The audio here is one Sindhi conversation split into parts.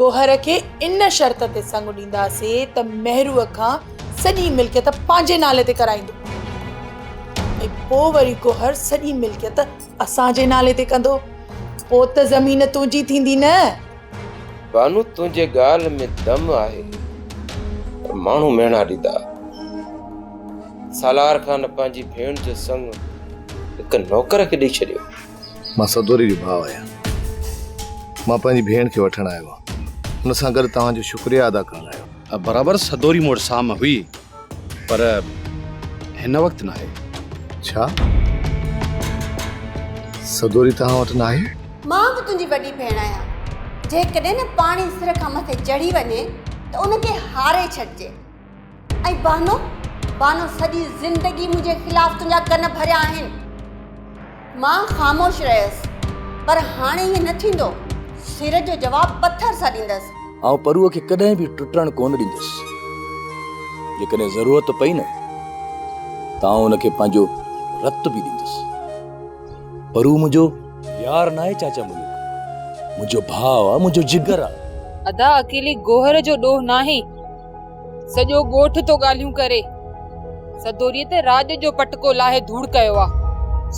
گوهر کي ان شرط تي سڱ ڏينداسين ته مهروء کان سڄي ملڪيت پنهنجي نالي تي ڪرائيندو ۽ پوء وري گوهر سڄي ملڪيت اسان جي نالي تي ڪندو. پوء ته زمين تنهنجي ٿيندي نه؟ بانو تنهنجي ڳالهه ۾ دم آهي پر ماڻهو مهڻا ڏيندا. سالار خان پنهنجي ڀيڻ جو سڱ هڪ نوڪر کي ڏئي ڇڏيو. مان سدوري جو ڀاء آهيان. مان پنهنجي ڀيڻ کي وٺڻ آيو آهيان. ان سان گڏ توهان جو شڪريه ادا ڪرڻ آيو آهيان. برابر سدوري مون وٽ سام هئي پر هن وقت ناهي. ڇا؟ سدوري توهان وٽ ناهي؟ مان به تنهنجي وڏي ڀيڻ آهيان. جيڪڏهن نه پاڻي سر کان مٿي چڙهي وڃي ته ان کي هاري ڇڏجي. ۽ بانو، بانو سڄي زندگي منهنجي خلاف تنهنجا ڪن ڀريا آهن. مان خاموش رهيس، پر هاڻي ائين نه ٿيندو. سر جو جواب پٿر سان ڏيندس. آئون پروء کي ڪڏهن به ٽٽڻ ڪونه ڏيندس. جيڪڏهن ضرورت پئي نه ته آئون ان کي پنهنجو رت به ڏيندس. پرو منهنجو يار ناهي چاچا ملڪ، منهنجو ڀاء آ، منهنجو جگر آ. ادا اڪيلي گوهر جو ڏوهه ناهي. سڄو ڳوٺ ٿو ڳالهيون ڪري. سدوريء تي راڄ جو پٽڪو لاهي ڌوڙ ڪيو آ.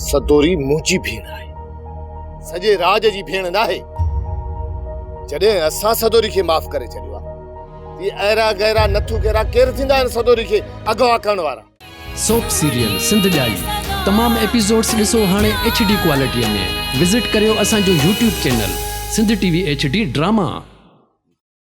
سدوري منهنجي ڀيڻ آهي. سڄي راڄ جي ڀيڻ ناهي. جڏهن اسان سدوري کي معاف ڪري ڇڏيو آ. اهي ايرا غيرا نٿو غيرا ڪير ٿيندا آهن سدوري کي اغوا ڪرڻ وارا. سوپ سيريل سنڌ ڄائي تمام ايپيسوڊس ڏسو هاڻي ايڇ ڊي ڪوالٽي ۾ وزٽ ڪريو اسان جو YouTube channel Sindh T V H D drama.